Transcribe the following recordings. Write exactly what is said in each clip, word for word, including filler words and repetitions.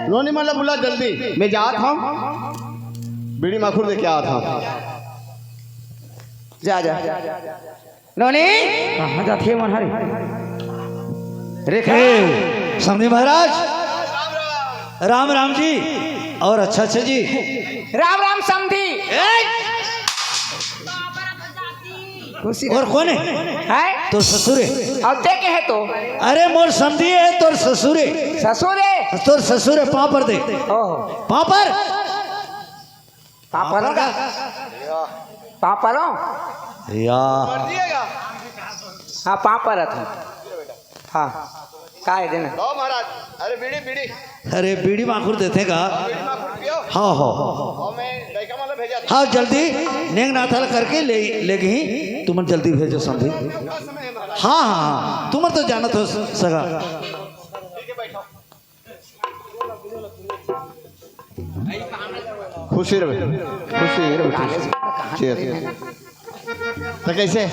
नोनी मन ला बुला जल्दी, मैं जात हूँ, बीड़ी माखुर दे के आत हूँ। जा, जा। नोनी। कहाँ जाथे मन हरे? रे, ए, समधी महाराज, राम राम जी। और अच्छा, अच्छा जी। राम राम समधी। ए! खुशी और कौन है? है? तोर ससुर है। अब ते के है तो? अरे, मोर समधी है, तोर ससुर है। ससुर है? तोर ससुर है, पाँव पर दे। ओहो। पाँव पर। पाँव पर का? पाँव पर हो? या। हाँ, पाँव पर था। हाँ, का है देना? लो महाराज, अरे बीड़ी, बीड़ी। अरे बीड़ी माखुर देथे का? बीड़ी माखुर पियो। हाँ, हाँ। और मैं लड़का वाला भेजा था। हाँ, जल्दी नेंग नाथल करके ले, लेगही। तुमन जल्दी भेजो समधी। हाँ, हाँ, हाँ, तुमन तो जानत हो सगा। ठीक है, बैठो। खुशी रहे, खुशी रहे। Cheers। तो कैसे?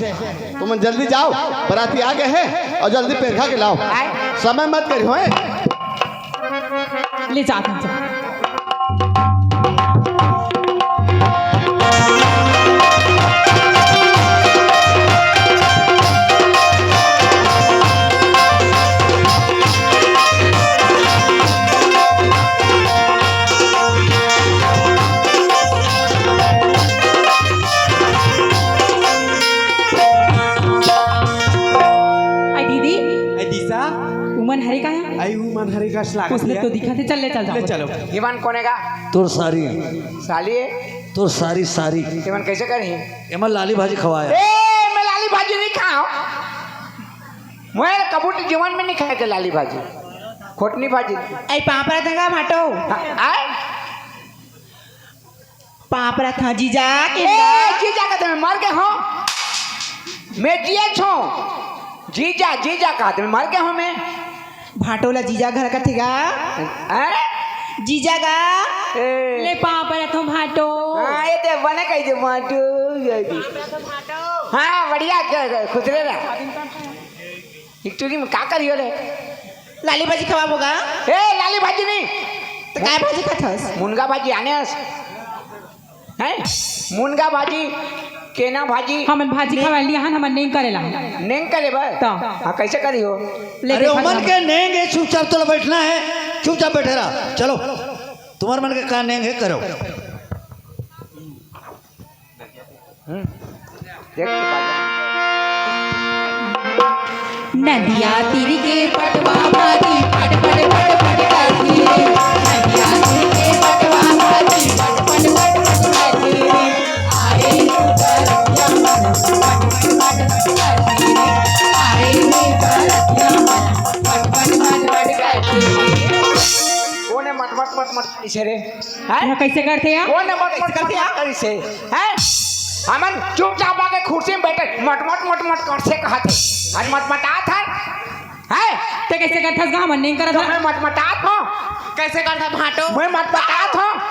तुमन जल्दी जाओ, बराती आ गए हैं, और जल्दी पेरखा के लाओ, समय मत करियो, हैं? ले जात हन, जा। आई दीदी। आई दीसा। उमन हरे का है? आई उमन हरे का लागत उसने है। तो दिखा थे, चल ले, चल जाओ। ले चलो। इमन कोने का? तोर सारी। साली है? तोर सारी, सारी। इमन कैसे करही? एमन लाली भाजी खवाया। ए, मैं लाली भाजी नहीं खाओ। मैं कबूत जीवन में नहीं खाए थे लाली भाजी। खोटनी भाजी। आई पापड़ देगा भाटो। हाँ, आए? पाँव परत हँव जीजा के। ए, जीजा कहत हँव, मर गे हँव। मैं जियत हँव। जीजा, जीजा कहत हँव, मर गे हँव मैं। भाटो ला जीजा घर कथे गा। अरे? जीजा गा। ए। ले पाँव परत हँव भाटो। हाँ, ये ते बने कही दे भाटो, ये भी। हाँ, बढ़िया, क्या, क्या, खुश रहे ना। एक टुरी में का करियो रे? लाली भाजी खवाबो गा? ए, लाली भाजी नहीं। तो काय भाजी खाथस? मुनगा भाजी आने हस। हैं? मुनगा भाजी, केना भाजी। हमन भाजी ने- खवाए लिया हन, हमन नेंग करे ला। नेंग करे बर? तो। हाँ, कैसे करियो? ले अरे, देखा उमन था। के नेंग है, चुपचाप तोला बैठना है, चुपचाप बैठे रहा। चलो, तुम्हार मन के का नेंग है, करो। हम्म। देख तो पागल। नदिया तीर के पटवा भाजी पट पट पट पट करती रे। नदिया तीर के पटवा भाजी पट पट पट पट करती रे। आए उतरतिया मन पट पट पट पट करती रे। आए उतरतिया मन पट पट पट पट करती रे। कोने मट मट मट मट करिस रे? हैं? यहाँ कैसे करथे या? कोने मट मट मट मट करिस हे? हैं? हमन चुपचाप आके कुर्सी में बैठे, मट मट मट मट करथे कहत हे। अरे मटमटात हे। हैं? ते कैसे करथस गा? हमन नहीं करत तो हन। मैं मटमटात हँव। कैसे करथस भाटो? मैं मटमटात हँव।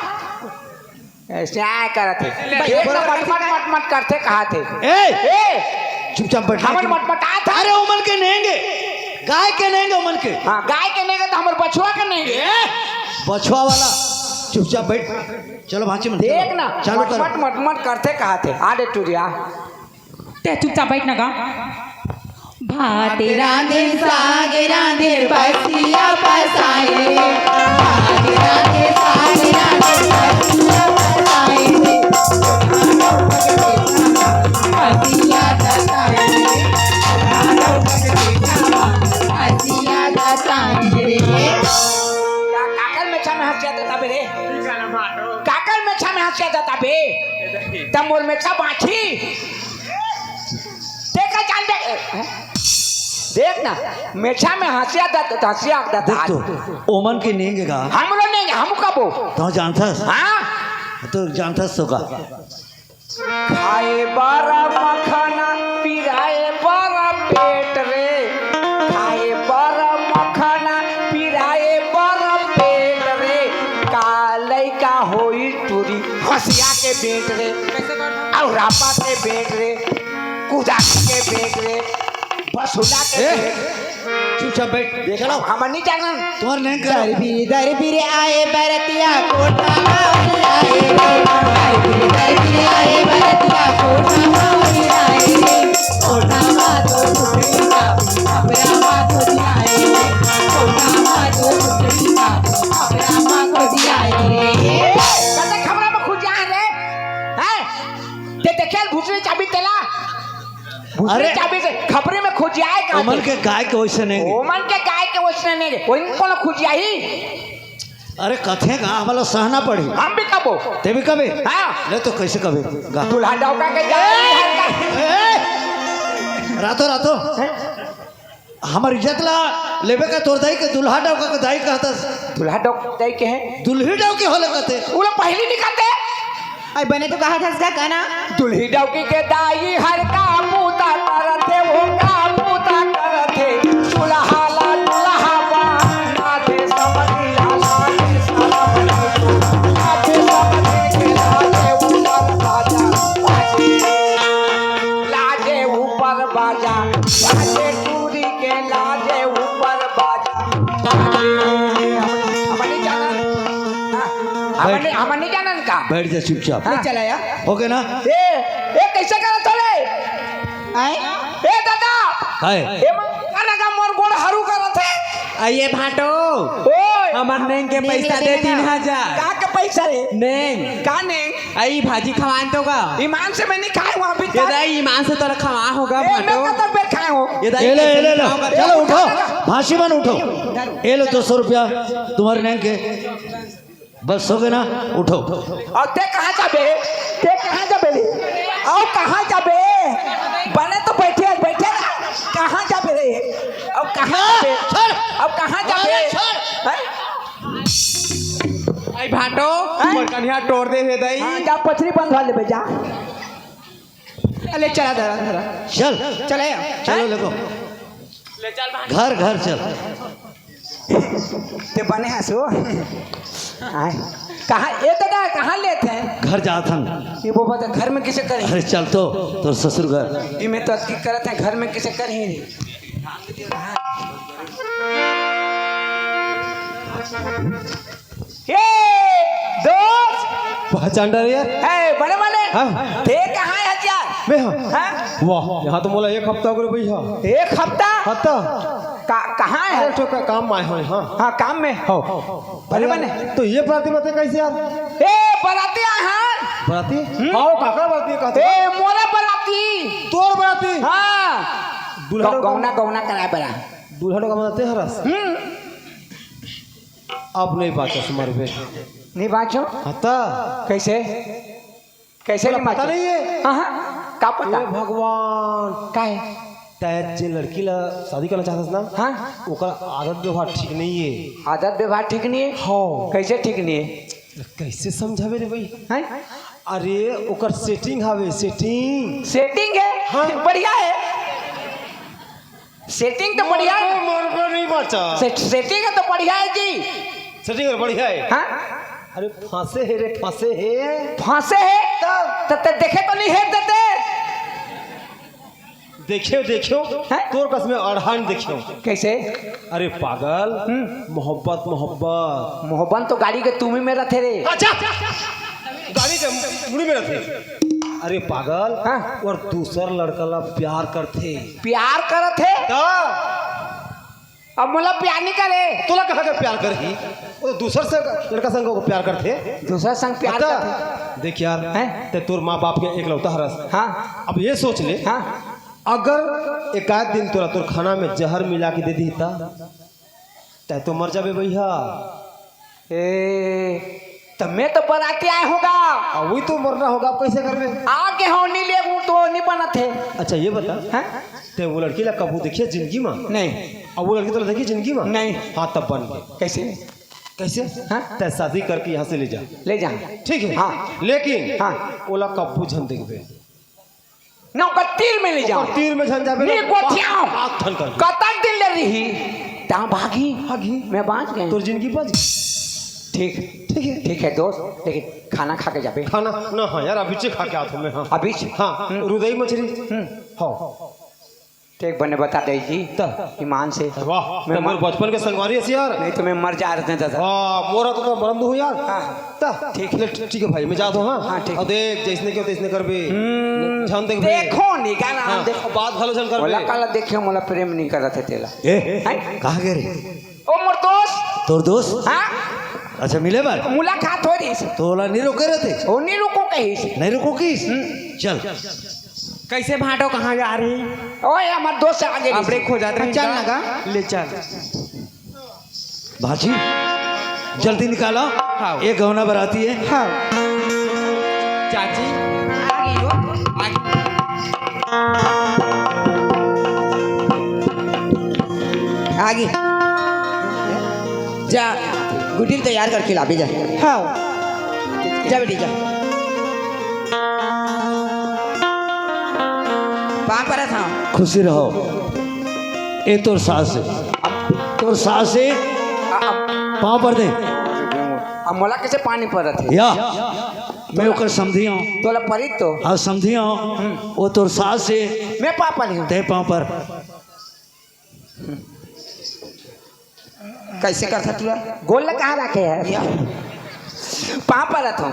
ऐसे आय करत हे। ले, एक तो मट मट मट मट करथे कहत हे। ए! ए! चुपचाप बैठ। हमन मटमटात हन। अरे उमन के नेंगे। गाय के नेंगे उमन के। हाँ, गाय के नेंगे तो हमर बछवा के नेंगे। ए! बछवा वाला। चुपचाप बैठ। चलो भांची मन, देख चलो। ना, चालू करो। मटमट मटमट करथे कहत हे। आ दे टुरिया। ते चुपचाप बैठ ना गा। भात रांधे, साग रांधे, बसिया बसाए। भात रांधे, साग रांधे, बसिया बसाए। बसिया बसाए। बसिया बसाए। का-, काकर मेछा में हँसिया देता बे रे? काकर मेछा में हँसिया देता बे? त मोर मेछा बाँची? तेकर जान दे। देख ना, मेछा में हँसिया देता, हँसिया देता। देख तो, ओमन के नेंगे गा। हमरो नेंगे, हम कबो। तो जानथस? हाँ। तो जानथस तो का? खाए बर मखना, पिराए बर पेट रे। खाए बर मखना, पिराए बर पेट रे। का लइका होई टूरी, हँसिया के बेंट रे। अउ रापा के बेंट रे, कुदारी के बेंट रे। बस हुला के ए, चुपचाप बैठ। देख, चलो। हम नहीं जानन। तुम्हारे नहीं कर। कते खपरा में खुद जाए रे? हैं? ते देखे भुसड़ी चाबी तेला? भुसड़ी अरे। चाबी से खपरी में खुद जाए का? ओमन के गाय के वैसे नहीं। ओमन के गाय के वैसे नहीं। ओइन कोनो खुद जाही? अरे कथे का, हमला सहना पड़ी। हम भी कबो। ते भी कबे? हाँ। ले तो कैसे कबे? गा। दूल्हा डौका के जाए। ए! रातो, रातो। हैं? हमर इज्जत ला लेबे का तोर दाई के दूल्हा डौका के दाई कहतस। दूल्हा डौका दाई के है? दुल्ही डौकी होले कहते। वो लोग पहली निकलते। आई बने तो कहा था इसका गाना। दुल्ही डौकी के दाई हर का पूता करत है, वो का पूता करत है। दुल्हा ला दुल्हा बना दे समधिया, ला दे समधिया, ला दे समधिया के लाजे ऊपर बाजा, लाजे ऊपर बाजा, लाजे टूरी के लाजे ऊपर बाजा। हम नहीं जानन। हाँ, हम बैठ। नहीं, हम नहीं जानन का? बैठ जा चुपचाप। हाँ। चला या। हो गया ना? ए, ए, कैसे करत हो रे? आए? ए दादा। हाय। ए मन, अरे का मोर गोड़ हरू करत है। आइए भाटो। ओए। हमर नेंग के नेंग पैसा दे देना। तीन हजार। का के पैसा रे? नेंग। का नेंग? आई भाजी खवान तो का? ईमान से मैं नहीं खाए हूँ अभी ये तक। दाई ईमान से तोरा खवा होगा ए, मैं भाटो। कतक बेर खाए हूँ? ये दाई ये ले, ये ले, ले। खाओगा? चलो उठो। फांसी बन उठो। ये लो दो सौ रुपया तुम्हारे नेंग के। बस हो गए ना, उठो। और ते कहाँ जाबे? ते कहाँ जाबे रे? और कहाँ जाबे? बने तो बैठे, बैठे ना। कहाँ जाबे रे? और कहाँ जाबे? छोड़। और कहाँ जाबे? अरे, छोड़। हैं? आई भाटो, हैं? मोर कन्हिया टोर दे हे दाई। हाँ, जा पचरी बंधवा लेबे, जा। अले चला धरा, धरा। चल। चले। चलो, हैं? लेको। घर, घर चल। ते बने हंसो। आए। कहाँ, ए दादा, कहाँ लेत हैं? घर जात हन। ये वो बता, घर में किसे करी? अरे चल तो, तोर ससुर घर। ये मैं तो अतकी करत है, घर में किसे करी? ये दोस्त। पहचान डरे यार। ए, बने बने। हाँ। ते कहाँ है यार? मैं हाँ। हाँ? वाह, यहाँ तो मोला एक हफ्ता हो गया भैया। एक हफ्ता? हफ्ता। का-, कहाँ है? अरे, तो का-, काम में आए हैं, हाँ। हाँ, काम में। हाँ। बने, अरे, बने। तो ये बराती बातें कैसे यार? ए, बराती आए हैं। बराती? हम्म। आओ, काका बराती कहते ए, मोरे बराती। तोर बराती? हाँ। दूल्हा गौ-, लोग गौना, गौना कराए बरा। दूल्हा लोग हम रहते हैं रस। हम्म। अब नहीं बाचस मरबे। नहीं बाचो? हता। कैसे? कैसे बोला, नहीं पता बाचो? नहीं है? हाँ, हाँ। का पता? हे भगवान। का है? तै जे लड़की ला शादी करना चाहत हस ना, हाँ। ओकर आदत व्यवहार ठीक नहीं है। आदत व्यवहार ठीक नहीं है? हाँ। कैसे ठीक नहीं है? कैसे समझावे रे भाई? हैं? अरे, ओकर setting हवे, setting। Setting है? हाँ। बढ़िया है। Setting तो बढ़िया है। मोर को नहीं बचा। Set-, setting है तो बढ़िया है जी। Setting है, बढ़िया है। हाँ? अरे, फंसे है रे, फंसे है। फंसे है? तब? तो ते देखे तो नहीं है ते? देखियो, देखियो, हैं? तोर कस में अड़हान देखियो। कैसे? अरे पागल, हम्म। मोहब्बत, मोहब्बत। मोहब्बत तो गाड़ी के तुमी में रथे रे। अच्छा, गाड़ी के मुड़ी में रथे। अरे पागल, हाँ। और दूसर लड़का ला प्यार करथे। प्यार करथे? तो? अब मोला प्यार नहीं करे। तोला कहाँ के प्यार करही? वो दूसर से लड़का संग को प्यार करथे। दूसर संग प्यार पता? करथे। देख यार, हैं? ते तोर माँ बाप के एकलौता हरस। हाँ। अब ये सोच ले, हाँ। अगर एक आध दिन तोला तोर खाना में जहर मिला के दे दी ता, तै तो मर जाबे भैया। ए, त मैं तो बराती आए होगा। आ, वही तो मरना होगा, अब कैसे करबे? आके होनी ले, वो तो नहीं बनत है। अच्छा, ये बता, हैं? ते वो लड़की ला कभू देखिए जिंदगी में? नहीं। अब वो लड़की तो देखिए जिंदगी में? नहीं। हाँ, तब बन गए। कैसे? कैसे? हाँ? ते शादी करके यहाँ से ले जा। ले जा। ठीक है? हाँ। लेकिन हाँ। ओला कभू झन देखबे। ना ओकर तीर में ले जाओ। ओकर तीर में झन जाबे नी ना, गोठियाओ। बात, बात ठन कर। कतक दिन ले रही? तहाँ भागी। भागी। मैं बाँच गए। तोर जिंदगी बच गई। ठीक। ठीक है। ठीक है दोस्त, लेकिन खाना खा के जाबे। खाना? ना, हाँ यार, अभी से खा के आत हूँ मैं, हाँ। अभी से? हाँ, हम्म। रुदई मछली। हम्म। हाँ। ठीक बने बता दे जी। त ईमान से। वाह, मैं त मोर मर बचपन के संगवारी हस यार। नहीं तो मैं मर जा रहे थे दादा। वाह, मोरा तो मरम दू यार। हाँ। त ठीक। ले, ठीक है भाई, मैं जाता हूँ, हाँ। हाँ, ठीक। और देख, जैसने के तैसने करबे। हम्म, ध्यान देख बे। देखो नहीं, क्या नाम हाँ, देखो। बात भलो झन करबे। बोला काला देखे, मोला प्रेम नहीं करत हे तेला। ए, हैं? कहाँ गए रे? ओ मोर दोस्त। तोर दोस्त? हाँ? अच्छा, मिले बर? मुलाकात हो रही से। तो ओला नहीं रोके रहते? ओ नहीं रुको कहीं से। नहीं रुको किस? हम्म। चल। कैसे भांटो, कहाँ जा रही? ओए, हमार दोस्त आगे रही। अपने खो जात रही चल का? लगा। ले चल। भाजी, जल्दी निकाला। हाँ। एक गहना बराती है। हाँ। चाची, आगे हो, आगे। आगे। जा, गुटिल तैयार करके लाबे जा। हाँ। जा बेटी, जा। पाँव परत हँव। खुशी रहो। ए तोर सास हे। तोर सास हे। पाँव पर दे। अब मोला कैसे पानी परत हे? या। मैं ओकर समधी हँव। तोला परित तो। हाँ, समधी हँव। हम्म। वो तोर सास हे। मैं पाँव पर हँव। तैं पाँव पर। कैसे करथा टूरा? गोल ला कहाँ राखे है? या। पाँव परत हँव।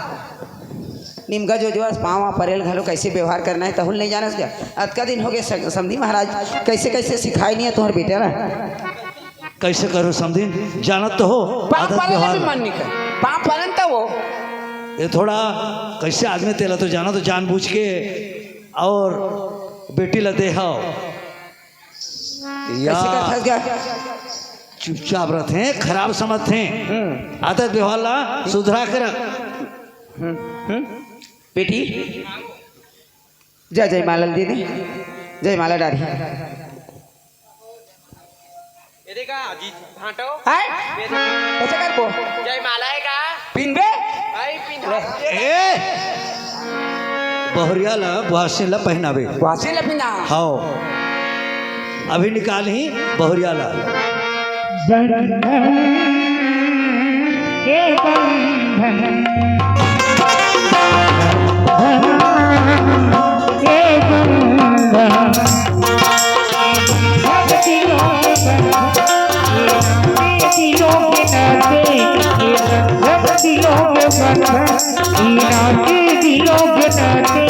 निमगा जो जो अस पाँव परेल घलो कैसे व्यवहार करना है, तहुल नहीं जानस क्या? अतका दिन हो गए स-, समधी महाराज, कैसे कैसे सिखाए नहीं है तुम्हारे बेटे ना? कैसे करो समधी? जानत तो हो, पाँव आदत परन व्यवहार। भी मन नहीं कर। पाँव परन तो वो। ये थोड़ा कैसे आदमी तेला तो जाना तो जानबूझ के और बेटी ला दे हव। या। कैसे करथस गा? चुपचाप रथे, खराब समझथे। हम्म। आदत व्यवहार ला सुधरा के रख। हम्म, हम्म। बेटी, जय जय माला दीदी, जय माला डारी। ये देखा, जी, भांटो। हैं? ये देखा। कैसे करबो? जय माला है का? पिनबे? भाई, पिन। ए! बहुरिया ला, बुहासिन ला पहिनाबे। बुहासिन ला पहिना। हव। अभी निकालही बहुरिया ला। बंधन के बंधन, बंधन के बंधन। भक्ति लोग, भक्ति लोग नाते, भक्ति लोग बंधन, नाते दिलों के नाते,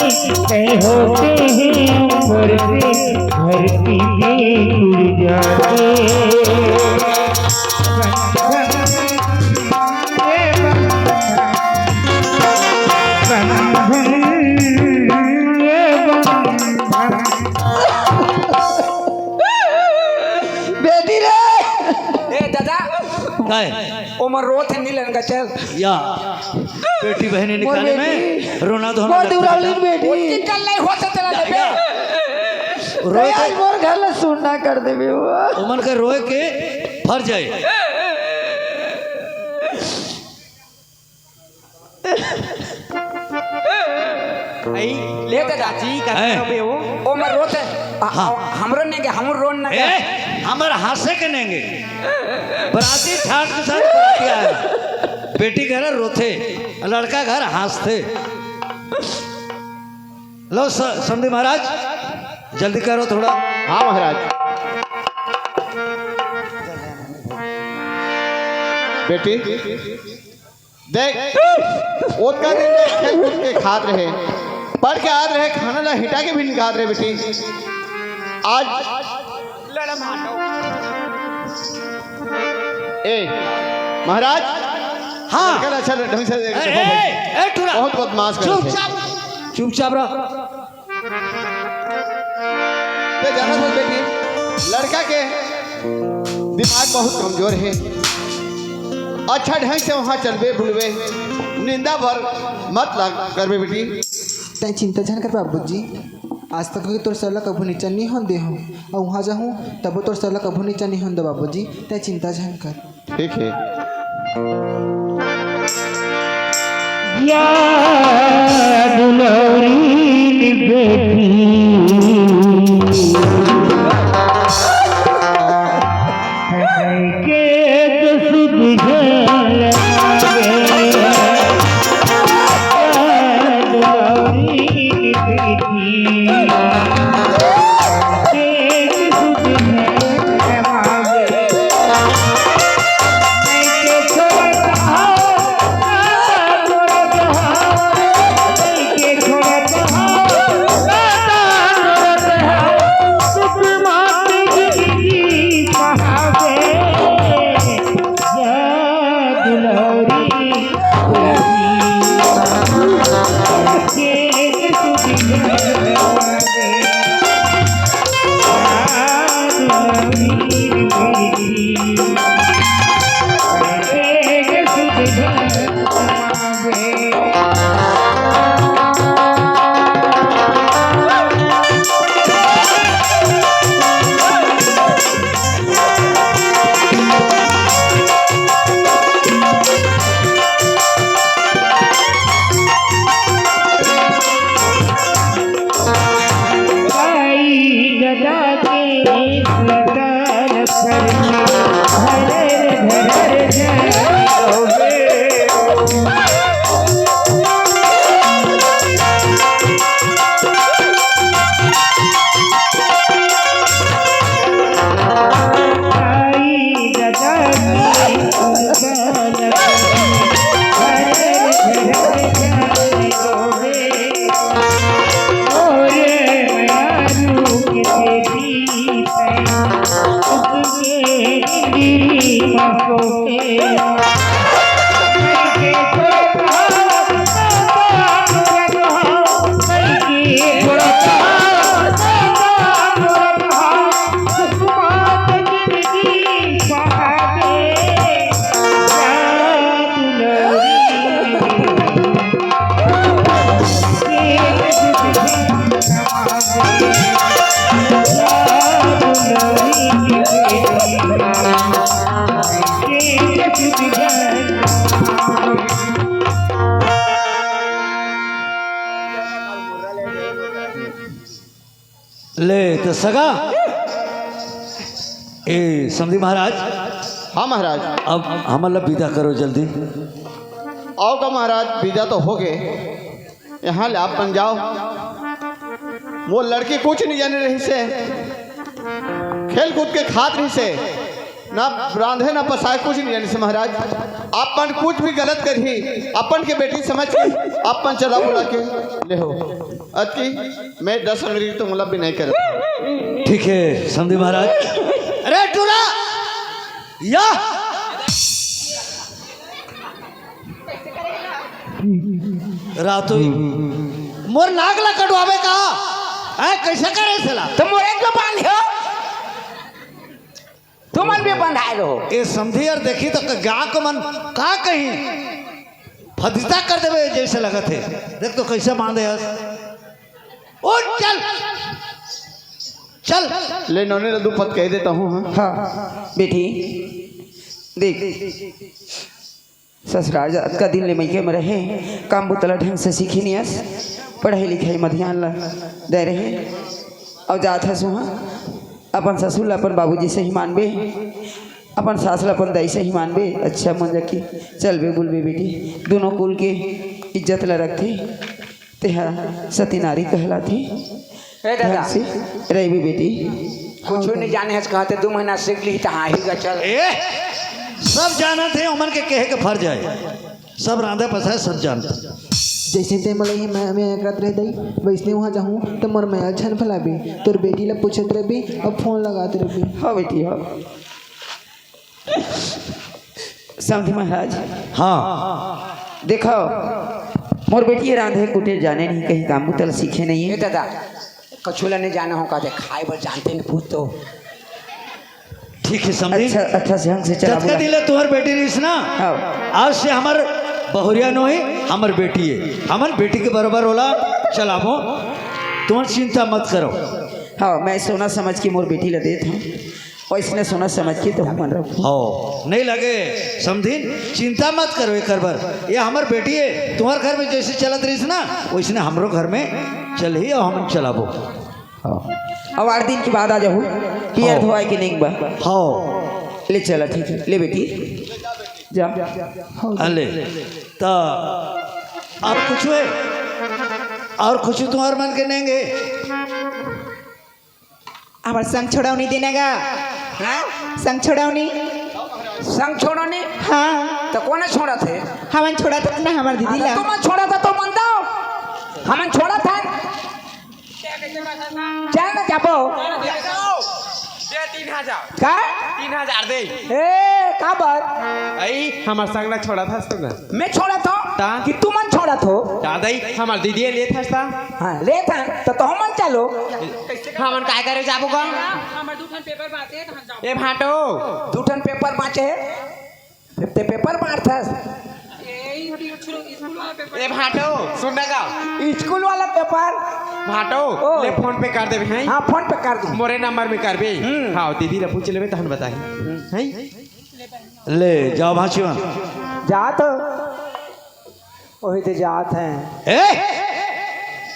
तय होते हैं ऊपर से, धरती पे उड़ जाते। बंधन, ये बंधन, बंधन, ये बंधन। बेटी रे। ए दादा। काय? ओमन रोत हे, नी लेन का चल। या। बेटी बहनी मोर निकाले बेटी। में रोना धोना मोर लगता दुरावली बेटा। बेटी। उनकी कल नहीं होता तेरा या, लेबे। या। रोए आज के मोर घर ला सुन्ना कर देबे वो। ओमन के रोए के फर जाए। आई, ले दादा। जी, का हैं? करबे हो? ओ, मैं रोते, आ, हाँ। आ, हमरो नेंगे, हम रोन ना ए, हमर हँसे के नेंगे। बराती ठाट के साथ बराती आया। बेटी घर रोथे, लड़का घर हँसथे। लो स-, समधी महाराज, जल्दी करो थोड़ा। हाँ महाराज। बेटी, देख, ओतका दिन ले खेल कूद के खात रहे, पढ़ के आत रहे, खाना ला हिटा के भी निकालत रहे बेटी। आज ए महाराज, हाँ। लड़का ला अच्छा ढंग से ए, देखो ए, भाई। ए, ए, टूरा। बहुत बदमाश करत हे। चुपचाप, चुपचाप रह। ते जानत हस बेटी, लड़का के दिमाग बहुत कमजोर हे। अच्छा ढंग से वहाँ चलबे बुलबे, निंदा बर मत लग करबे बेटी। तैं चिंता झन कर बाबूजी, आज तक के तोर सर ला कभू नीचा नहीं होन दे हूँ, और वहाँ जाहूँ तबो तोर सर ला कभू नीचा नहीं होन दे बाबूजी, तैं चिंता झन कर। ठीक है। या दुलौरी बेटी, के तो सुध झलके। या दुलौरी बेटी, के तो ले तो सगा। ए समधी महाराज, हाँ महाराज। अब हमन ला विदा करो जल्दी। आओ का महाराज, विदा तो हो गए, यहाँ ले आप मन जाओ। वो लड़की कुछ नहीं जाने रहिसे, खेल कूद के खात रहिसे, ना रांधे ना पसाए, कुछ नहीं जानिसे महाराज। आप मन कुछ भी गलत करही, अपन के बेटी समझ के आप मन चला बुला के ले हो। अतकी मैं दस अंग्रेजी तो मुला भी नहीं कर। ठीक है समधी महाराज। अरे टूरा, या रातोई मोर नाक ला कटवावे का? हैं, कैसे करे सला? तो मोरे जो बांध हो, तुमन भी बंधाए रहो। ए समधी यार, देखी तो गा को मन का कही, फदिता कर देवे जैसे लगत है। देख तो कैसे बांधे हस। उठ चल, चल। ले नौने ला दू पद कह देता हूँ। हाँ। हाँ बेटी, देख ससुराल जा, अतका दिन ले मइके में रहे, काम बुता ला ढंग से सीखे नियस, पढ़ाई लिखाई में ध्यान ला दे रहे। अउ जात हस उहाँ, अपन ससुर ला अपन बाबूजी सही मानबे, अपन सास ला अपन दाई सही मानबे। अच्छा मन जाके चलबे बुलबे बेटी, दोनों कुल के इज्जत ला रखथे। तेहा सती नारी कहलाथे। ए दादा। ध्यान से रहिबे बेटी। कुछ नहीं जाने हस कहते, दू महीना सीख ली त हाँ ही गचल। ए, सब जानत हे, ओमन के कहे के फर्ज है। सब रांधा पसाए, सब जानत। जैसे ते मलई मैं, मैं करत रह दई, वैसने उहाँ जाहूँ त मोर मया झन भुलाबे। तोर बेटी ला पूछत रहबे अउ फोन लगात रहबे। हाँ बेटी, हाँ। समधी महाराज। हाँ। देखो, मोर बेटी रांधे कुटे जाने नहीं, कहीं काम बुता ला सीखे नहीं ए है। दादा, कछू ला नहीं जाने हो, कहते खाए बर जानते नहीं, पूछ तो। ठीक है समधी। अच्छा, अच्छा से ढंग से चला जतका बुला। दिन ले तुम्हार बेटी रहिस ना, हाँ। आज से हमर बहुरिया नोहे, हमर बेटी है। हमन बेटी के बरोबर ओला चलाबो, तुमन चिंता मत करो। हाँ, मैं सोना समझ के मोर बेटी ला देत हूँ। वैसने सोना समझ के तो हमन रखो। हो, नहीं लगे समधिन, चिंता मत करो एकर बर। ये हमर बेटी है, तुम्हार घर में जैसे चलत रहिस ना, वैसने हमरो घर में चलही अउ हमन चलाबो। हाँ। अब आठ दिन के बाद आ जाहू, पियर हो। धोवाए के नेंग बा। हो। ले चला, ठीक है, ले बेटी, जा। अले, त और कुछ है? और कुछ तुम्हार मन के नेंग है? हमर संग छोड़ौनी देना गा। हाँ? संग छोड़ौनी। संग छोड़ौनी? हाँ। त कोन छोड़त हे? हमन छोड़त हन ना हमर दीदी ला। तुमन छोड़त हव तो मन दव। हमन छोड़त हन। चल ना जाबो। तीन हजार। का? तीन हजार दे। ए, काबर? अई, हमर संग ला छोड़त हस त ना। मैं छोड़त हंव? ता? कि तुमन छोड़त हो? ता दई, हमर दीदी लेत हस ता। हाँ, लेत हन, त तुमन चलो। हमन काय करे जाबो गा? हमर दू ठन पेपर बांचे हे, त हम जाबो। ए भांटो। दू ठन पेपर बांचे हे? ते पेपर बांटथस। ए, स्कूल वाला पेपर। ए भांटो, सुन ना गा। स्कूल वाला पेपर। भांटो, ओ। ले PhonePe कर देबे, हैं? हाँ, PhonePe कर दूं। मोरे नंबर में करबे। हम्म। हाँ, दीदी ला पूछ लेबे, तहन बताही। हम्म। हैं? ले, जाओ भांचुआ। जा तो। ओही दे जात हे। ए?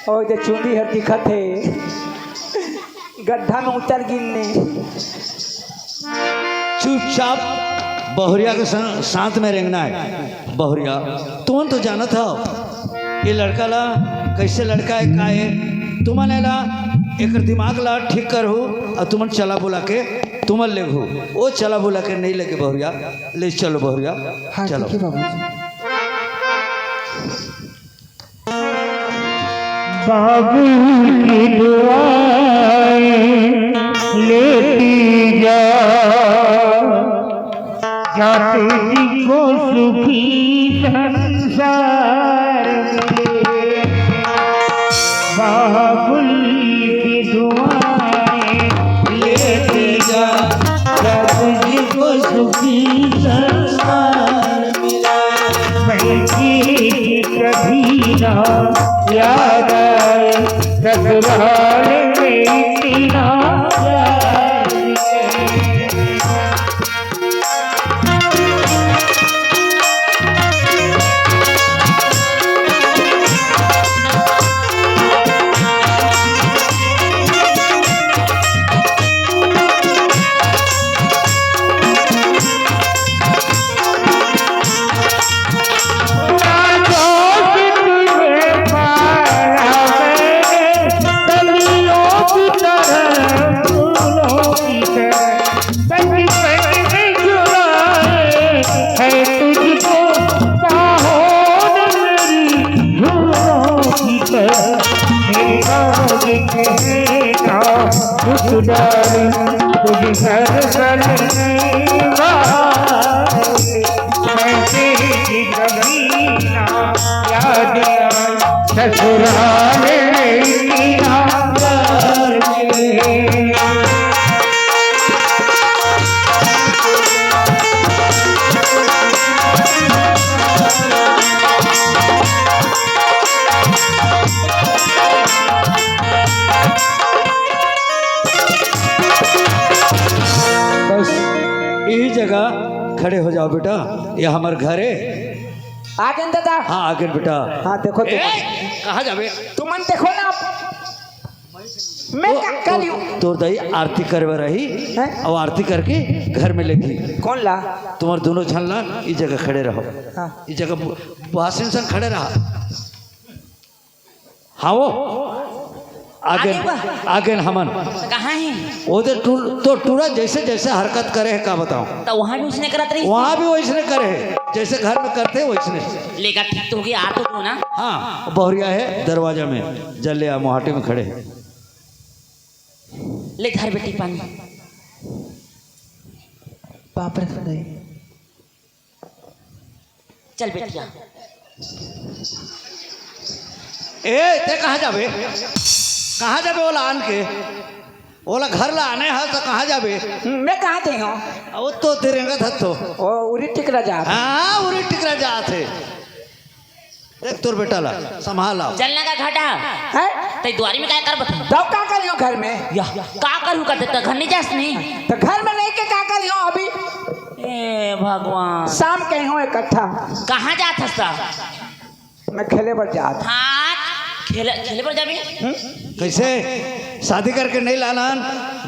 ओही दे चुंदी हर दिखत हे। गड्ढा में उतर गिन ने। चुपचाप बहुरिया के सा-, साथ में रेंगना हे। बहुरिया, तुमन तो जानत हव, ये लड़का ला, कैसे लड़का हे, का हे। तुमन एला, एकर दिमाग ला ठीक करहू, अउ तुमन चला बुला के, तुमन लेगहू। ओ चला बुला के नहीं लेगे बहुरिया, ले चलो बहुरिया, हाँ, चलो। ठीक है बाबूजी। बाबुल की दुआएं लेती जा, जा तुझको सुखी संसार में। बाबुल की दुआएं लेती जा, जा तुझको सुखी संसार मिला। मैं की कभी ना याद आए, ससुराल में इतना प्यार मिले। बचपन से जुड़ाए है तुझको बाहों ने मेरी झूलों की तरह। मेरी बात कहना मुस्कुराई तुझ हर पल में बात। मैं तेरी कभी ना याद आई। ससुराल में इतना प्यार मिले। बस यही जगह खड़े हो जाओ बेटा, ये हमर घर हे। आ गेन दादा। हाँ, आ गेन बेटा। हाँ, देखो, देखो। ए, कहाँ जाबे? तुमन देखो ना, मैं ओ, का तो, करियो? तोर दाई आरती करवा रही, हैं? अउ आरती करके घर में लेगी। कोन ला? तुम्हर दोनों झन ला, ई जगह खड़े रहो। हाँ। ई जगह बु-, बुहासिन संग खड़े रहा। हाँ वो। आगे, आगे बा। आगे न हमन। कहाँ हे? वो तो टू-, तो टूरा जैसे, जैसे हरकत करे हे, का बताओं? तो वहाँ भी उसने करत रही? वहाँ भी वैसने करे हे, जैसे घर में करते हे वैसने। लेगा ठीक तो हो गया, आ तो दो ना। हाँ, बहुरिया हे दरवाजा में, जल्ले आ, मुहाटी में खड़े हे। ले धर बेटी पानी। बाप रे, सुन रही। चल बेटिया। ए, ते कहाँ जाबे? कहाँ जाबे ओला आन के? ओला घर ला आने हस त कहाँ जाबे? हम्म, मैं कहाँ जाई हूँ? ओ तो ते रेंगत हस तो। ओ, उरी टिकरा जात। हाँ, उरी टिकरा जात हे। देख तोर बेटा ला, संभाल आओ। चलना का घाटा। हैं? तई दुआरी में काय करबत? तब का करियो घर में? या, का करूँ का, ते घर नहीं जास नहीं? तो घर में रह के का करियो अभी? ए भगवान। शाम के हो इकट्ठा। कहाँ जात हस त? मैं खेले बर जात। हाँ, खेले, खेले बर जाबे? हम्म? कैसे? शादी करके नहीं लानन,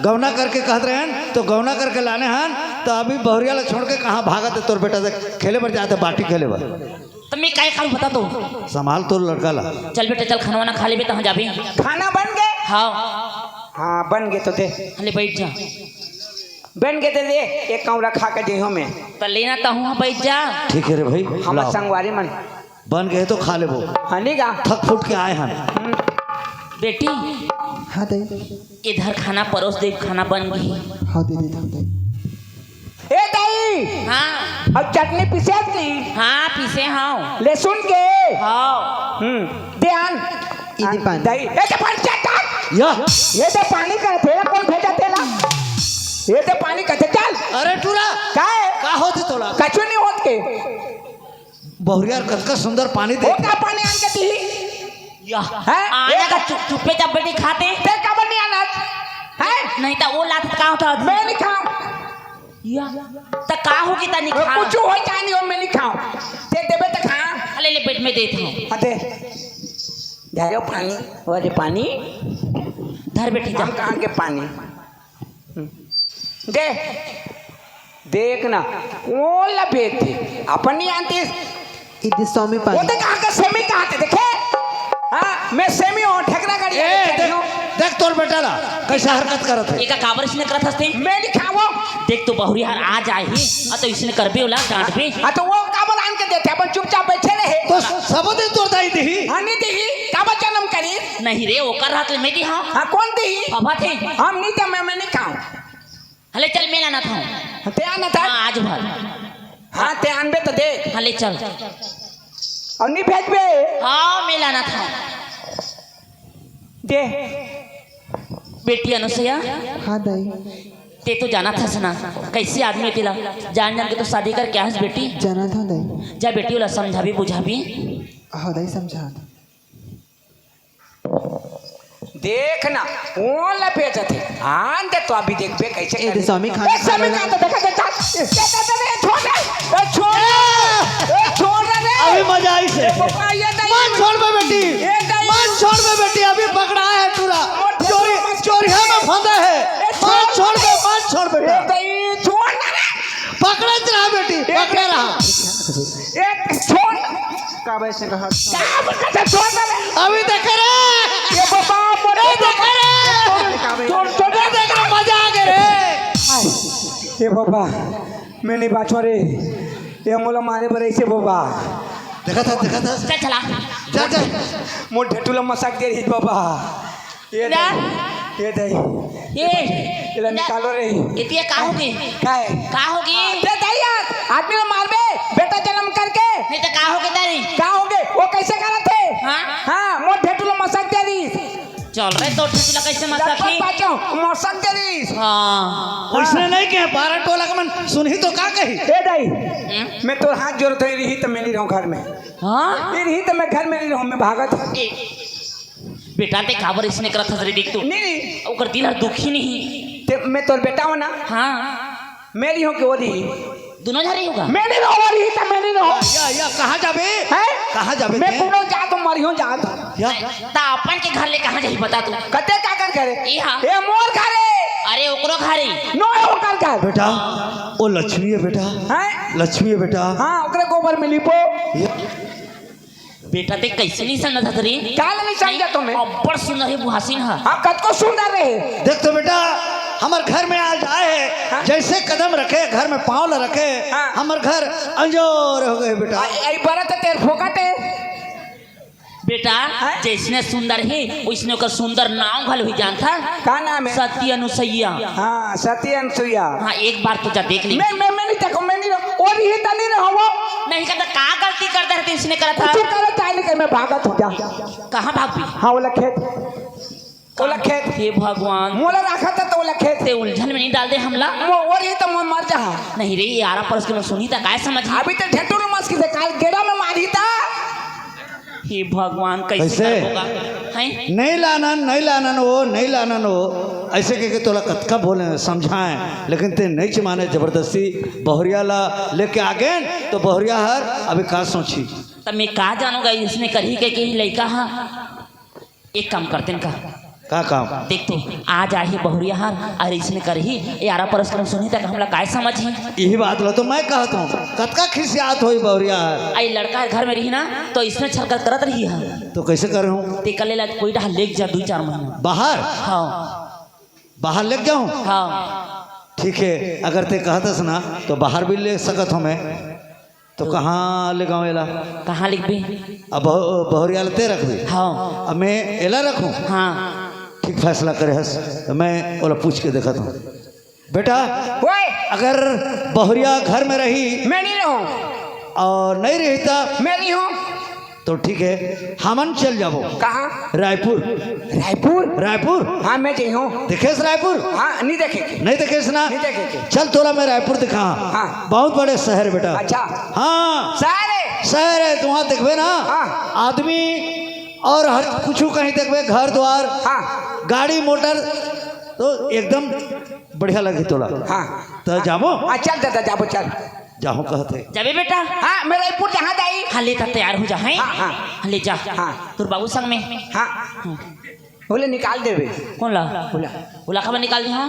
गौना करके कहत रहेन, तो गौना करके लाने हन, तो अभी बहुरिया ला छोड़ के कहाँ भागत हे तोर बेटा? देख, खेले बर जात हे, बाटी खेले बर। तो मैं काय करूँ बता तो? संभाल तोर लड़का ला। चल बेटा, चल खाना वाना खा लेबे, तहाँ जाबे। खाना बन गे? हाँ। हाँ, बन गे तो दे। ले बैठ जा। बन गे दे दे, एक कौड़ा खा के देहो में। तो लेना तो हूँ, बैठ जा। ठीक हे रे भाई, हम लाओ। संगवारी मन। बन गे तो खा लेबो। हाँ, नहीं गा? थक फुट के आए हन। हम्म। बेटी। हाँ, दे। इधर खाना परोस दे, खाना बन गई। हाँ, दे देथंव दाई। ए दाई, हाँ। अब चटनी पीसे की? हाँ, पीसे हंव। लहसुन के? हाँ। हम्म, दे आन। ये दे पानी। दाई, ए दे पानी, चल, चल। या। ये दे पानी का थैला, कौन भेजा थैला? ये दे पानी का थैला, चल। अरे टूरा। का है? का होत हे तोला? कछु नहीं होत के। बहुरिया कतका सुंदर पानी दे। का पानी आन के दी? या। हैं? आना का चुप, चुप्पे चाप बैठी खाते। ते काबर नहीं आना? हैं? नहीं तो वो लात का होता? मैं नहीं खाऊं। या। त का हो कि त नहीं वो खाऊं? कुछ हो चाहे नहीं हो, मैं नहीं खाऊं। ते देबे त खा। ले, ले, बेड में देत हंव। हाँ, दे। जा लो पानी। वो दे पानी। धर बेटी, जा। हम कहाँ के पानी? दे, देख ना, कौन ला बेच दे? अपन नहीं आनती। इदी स्वामी वो पानी। तो कहाँ का सेमी कहाँ थे, देखे? हाँ, मैं सेमी हूँ, ठेकरा गाड़ी ए, आके देख, हूँ। देख तोर बेटा ला, कैसा हरकत करत हे। एका काबर इसने करत हस ते? मैं नहीं खावो। देख तो बहुरिया हर आ जाही, आ तो इसने करबे ओला, डांटबे। हाँ, तो वो काबर आन के देते, अपन चुपचाप बैठे रहे। तो सबो दिन तोर दाई दिही। हाँ, नहीं दिही, काबर जन्म करी? नहीं रे, ओकर रहत ले मैं दिहा। हाँ, कौन दिही? बाबा थे। हम नहीं दे, मैं, मैं नहीं खाऊं। हले चल, मैं लाना था। ते आना था? हाँ, आज भर। हाँ, ते आनबे तो दे। हले चल। और नहीं भेजबे? हाँ, मैं लाना था। दे। बेटी अनुसुईया, हाँ दाई। ते तो जानत हस ना, कैसे आदमी हे तेला। जान जान के तो शादी करके आए हस बेटी। जानत हंव दाई। जा बेटी, ओला समझाबे बुझाबे। हाँ दाई, समझात हंव। देख ना, कौन ला बेचत हे? आन दे तो अभी देखबे कैसे ए, दे करी। स्वामी ए, खाना स्वामी खा लो। खाना तो देखा, देखा। ए, दे, दे, दे, छोड़ दे। ए, छोड़ दे। ए, छोड़ दे रे। अभी मजा आई से। ए, पापा, ये नहीं। मत छोड़बे बेटी। ए, नहीं। मत छोड़बे बेटी, अभी पकड़ा है टूरा। मत छोड़। चोरी, चोरिया में फंसा है। ए, मत छोड़। छोड़बे, मत छोड़बे ए, बेटा। नहीं, छोड़ दे रे। पकड़त रहा बेटी, ए, पकड़े रहा। ए, छोड़। का वैसे कहा? का वैसे छोड़ दे रे? अभी देखे रे। ए बाबा, मोरे ए देखे रे। छोड़, छोड़। ए देख रे, मजा आ गए रे। ए बाबा, मैं नहीं बाँचों रे। ए मोला मारे बर ऐसे बाबा। देखा था, देखा था। चल चला। जा, जा। मोर ढेटू ला मसक दे रही बाबा। ए ना। दाई, ए दाई। ए। एला ना। निकालो रे। एतिया का होगे? का हे? का होगे? ते दाई यार, आदमी ला मारबे, बेटा जन्म करके। नहीं तो का होगे दाई? का होगे? वो कैसे करत हे? हाँ? हाँ, मोर ढेटू ला मसक दे रही। चल रे, तो ढेटू ला कैसे मसक लखपत ही? पाचो, मसक दे रही। हाँ। उसने नहीं कहे, बारह टोला के मन सुनही तो का कही? ए दाई, हम्म? मैं तोर हाथ जोड़त हंव, रही तो मैं नहीं रहूँ घर में। हाँ? ये रही तो मैं घर में नहीं रहूँ, मैं भागत हंव। ए, बेटा, ते काबर इसने करत हस रे, देख तो। नहीं, नहीं। ओकर दिल हर दुखी नहीं। ते, मैं तोर बेटा हंव ना। हाँ। मैं रही हूँ कि वो रही? दोनों झन रही होगा। मैं नहीं रहूँ, वो रही तो मैं नहीं रहूँ। या, या, कहाँ जाबे? हैं? कहाँ जाबे मैं ते? कोनो जात हूँ, मरियो जात हूँ। या। त अपन के घर ले कहाँ जाही बता तू? कते काकर घरे? इहाँ। ए मोर घरे। अरे ओकरो घरे। नो, ओकर घर। बेटा, वो लक्ष्मी है बेटा। हैं? लक्ष्मी है बेटा। हाँ, ओकरे गोबर में लिपो। या। बेटा, ते कैसे नहीं समझत हस रे? काल नहीं समझा तुम्हें? अब्बड़ सुंदर हे बुहासिन ह। हाँ, कतको सुंदर रहे। देख तो बेटा, हमर घर में आज आए हे, हाँ। जैसे कदम रखे, घर में पाँव ला रखे, हाँ। हमर घर अंजोर हो गए बेटा। आ, ए, बरत तेर फोकट हे। बेटा, हाँ? जैसने सुंदर हे, वैसने ओकर सुंदर नाव घलो ही जानत हस। का नाम हे? सती अनुसैया। हाँ, सती अनुसैया। हाँ, एक बार तो जा देख ले। मैं, मैं, मैं नहीं देखो, मैं नहीं रहूँ। वो रही तो नहीं रहूँ वो। नहीं करता, का गलती कर दे रहे, इसने करत हस? तू करत है नहीं कि मैं भागत हूँ, जा। कहाँ भागबे? हाँ, ओला खेत। ओला खेत। हे भगवान। मोला रखा था तो ओला खेत। ते उलझन में नहीं डाल दे हमला। मो-, वो रही तो मैं मर जा। नहीं रे, ये आरा परस के मैं सुनही त काय समझ। अभी तो ढेटू मस की से काल गेड़ा में मारी था। हे भगवान, कैसे कैसे? करबो गा? हैं? नहीं लानन, नहीं लानन वो, नहीं लानन वो। ऐसे कह के तोला कतका बोले, समझाएं, लेकिन ते नहीं माने। जबरदस्ती बहुरिया ला लेके आ गेन, तो बहुरिया हर अभी का सोची। त मैं का जानों गा, इसने करही के, के ही लइका हा। एक काम करतेन का? का काम? देख तो, आज आही बहुरिया हर, अउ इसने करही, ए आरा परस के सुनही त हमला काय समझही? यही बात ला तो मैं कहत हूँ, कतका खिसियात होही बहुरिया हर। अउ लड़का घर में रही ना, तो इसने हरकत करत रही है। तो कैसे करे हूँ? ते कल्ले ला कोई डहा लेके जा दू चार महीना। बाहर? हाँ। बाहर लेके जाऊँ? हाँ। ठीक है, अगर ते कहत हस ना, तो बाहर भी ले सकत हूँ मैं। तो कहाँ लेगावँ एला? कहाँ लिखबे? अब बहु-, बहुरिया ला ते रखबे। हाँ। अब मैं एला रखूँ? हाँ। ठीक फैसला करे हस, तो मैं ओला पूछ के देखत हूँ। बेटा, ओए, अगर बहुरिया घर में रही मैं नहीं रहूं। और नहीं रही त मैं नहीं हूं। तो ठीक है, हमन चल जाबो। कहाँ? रायपुर। रायपुर? रायपुर। हाँ, मैं जइहूं। देखेस रायपुर? हाँ, नहीं देखे के। नहीं देखेस ना? नहीं देखे के। चल, तोला मैं रायपुर दिखा। हाँ। बहुत बड़े शहर बेटा। अच्छा। हाँ। शहर है? शहर है, तो वहाँ देखबे ना। हाँ। आदमी और हर कुछ कहीं देखबे, घर द्वार, हाँ। गाड़ी मोटर, तो एकदम बढ़िया लगही तोला। हाँ। त जाबो? हाँ, चल दादा, जाबो, चल। जाहूं कहत हे। जाबे बेटा? हाँ, मैं रायपुर जहाँ जाई। हाँ, ले त तैयार हो जा, हैं? हाँ, हाँ। हाँ, ले जा। हाँ। तोर बाबू संग में। हाँ। हाँ। ओला निकाल देबे। कौन ला? ओला। ओला काबर निकाल दे, हाँ?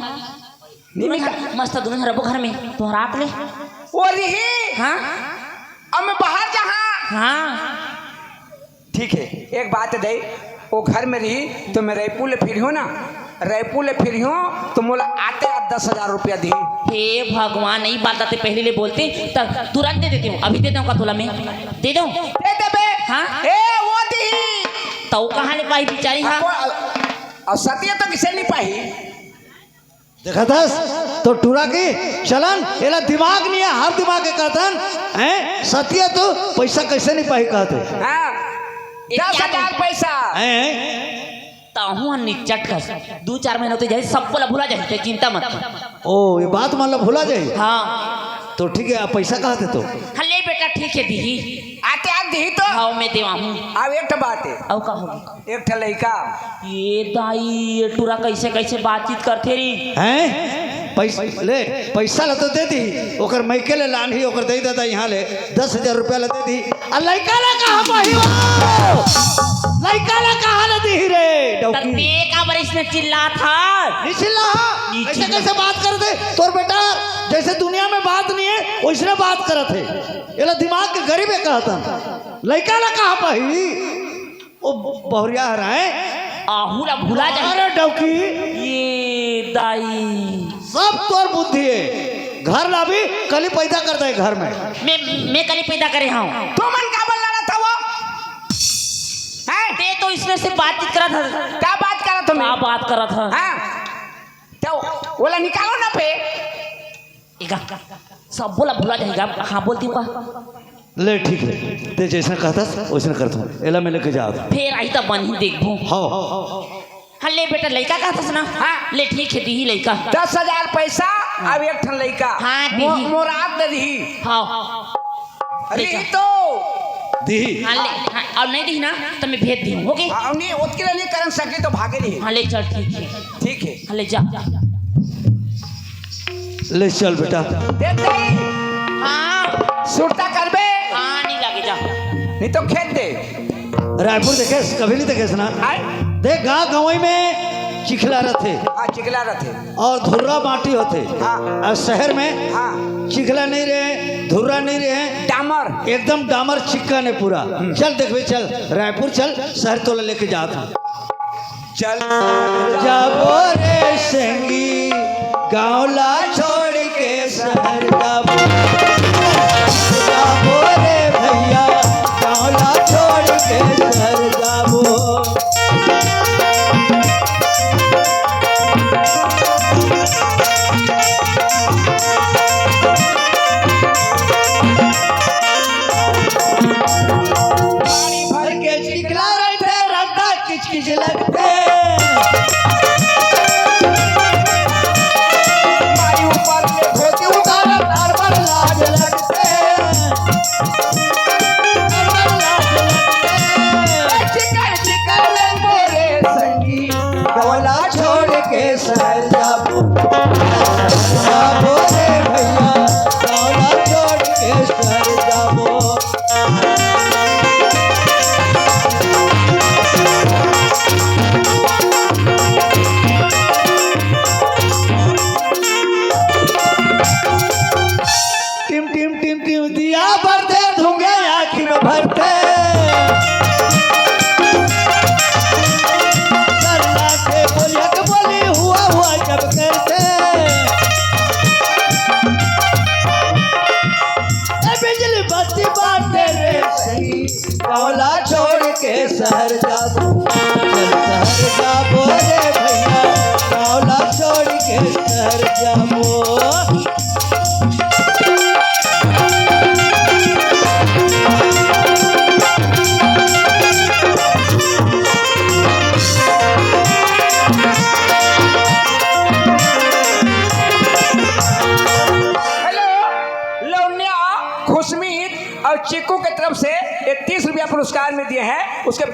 नहीं निकाल। मस्त दुनो झन रबो घर में। तोहर आत ले। ओ रही। हाँ? अब मैं बाहर जहाँ। हाँ। ठीक है, एक बात दे, वो घर में रही तो मैं रायपुर ले फिरिहूं ना, रायपुर ले फिरिहूं तो मोला आते आत दस हजार रुपया दिही। हे भगवान, यही बात आते पहले ले बोलते त तुरंत दे देती हूँ। अभी दे दूं का तोला मैं? दे दूं? दे देबे। हाँ? ए, वो दिही। त वो कहाँ ले पाही बिचारी हा? अब, अब सतिया तो किसे नहीं पाही? देखत हस तो टूरा के चलन, एला दिमाग नहीं है, हर दिमाग के कहथन, हैं? सतिया तो पैसा कैसे नहीं पाही कहत हे। हाँ, ए, दस हजार पैसा। हैं? ताहू ह निचट कस, दू चार महीना होते जाही, सबको ला भुला जाही, ते चिंता मत कर। ओ, ये बात मान ला भुला जाही। हाँ। तो ठीक है, अब पैसा कहत हे तो? हाँ, ले बेटा, ठीक है, दिही। आते आत दिही तो? हाँ, मैं देवाहूँ। अब एक ठो बात है। अउ का होगे? एक ठो लइका। ये दाई, ये टूरा कैसे, कैसे बातचीत करथे रे? हैं? पैसा ले, पैसा ला तो दे दिही, ओकर मइके ले लानही, ओकर दे दादा यहाँ ले दस हजार रुपया ला दे दिही। आ लइका ला कहाँ पाही वो? लइका ला कहाँ ला दिही रे, त डौकी? ते काबर इसने चिल्लात हा? नहीं चिल्ला हा। नहीं ऐसे चिल्ला। कैसे बात करथे? तोर बेटा जैसे दुनिया में बात नहीं है, वैसने बात करत हे। एला दिमाग के गरीब है कहथन। लइका ला कहाँ पाही? ओ बहुरिया हराए। आहू ला भुला जाही। अरे डौकी। ये दाई। सब तोर बुद्धि है। घर ला भी कली पैदा कर दे घर में। मैं, मैं कली पैदा करे हूँ। तुमन काबर लड़त हवो? हैं? ते तो इसने से बातचीत करत हस। का बात करत हो मैं? का बात करत हस? हाँ। तो ओला निकालो ना पे। एगा, सब बोला भुला जाएगा। हाँ, बोलती हूँ का? ले, ठीक है, ते जैसा कहता वैसा करता हूँ। एला मैं लेके जात हूँ। फेर आई तब बनही देखबो। हाँ। हाँ, ले बेटा, लइका कहता ना? हाँ। ले, ठीक है, दीही लइका। दस हजार पैसा, हाँ। अब एक ठन लइका। हाँ, मो-, दीही। मोरात दे दीही। हाँ। अरे, ले जा। तो दीही। हाँ, ले, हाँ, और नहीं दीही ना, तो मैं भेज दी हूँ, ओके? हाँ, नहीं, ओतके लिए नहीं करन सके तो भागे नहीं। हाँ, ले चल, ठीक है। ठीक है। हाँ, ले जा। ले चल बेटा। देख दे। हाँ। सुरता करबे। हाँ, नहीं लगे जा। नहीं तो खेत दे। रायपुर देखेस, कभी नहीं देखेस ना। आय? देख, गाँव गंवई में चिखला रथे। हाँ, चिखला रथे। और धुर्रा माटी होथे। हाँ। और शहर में हाँ। चिखला नहीं रहे, धुर्रा नहीं रहे। डामर। एकदम डामर चिक्कन है पूरा। हम्म। चल देखबे, चल रायपुर चल, शहर तोला लेके जात हूँ। चल जाबो रे संगी, गाँव ला छोड़ के शहर जाबो। जाबो रे भैया, गाँव ला छोड़ के शहर जाबो। पानी भर के चिखला रहिथे, रद्दा किचकिच लगथे। माई ऊपर ले धोती उतारब, तार बर लाज लगथे। तार बर लाज लगथे। चिकर चिकर बोले संगी, गाँव ला छोड़ के शहर जाबो। जाबो रे भैया, गाँव ला छोड़ के शहर जाबो। टिम टिम टिम टिम दिया बरथे, धुंगे आँखी में भरथे। करना के बोलिया के बोली हुआ हुआ जब करथे। ए बिजली बत्ती बाटे रे सही, गाँव ला छोड़ के शहर जाबो। चल शहर जाबो रे भैया, गाँव ला छोड़ के कर जाबो। हेलो, लौन्या, खुशमीत और चिक्कू के तरफ से ये तीस रुपया पुरस्कार में दिए हैं। उसके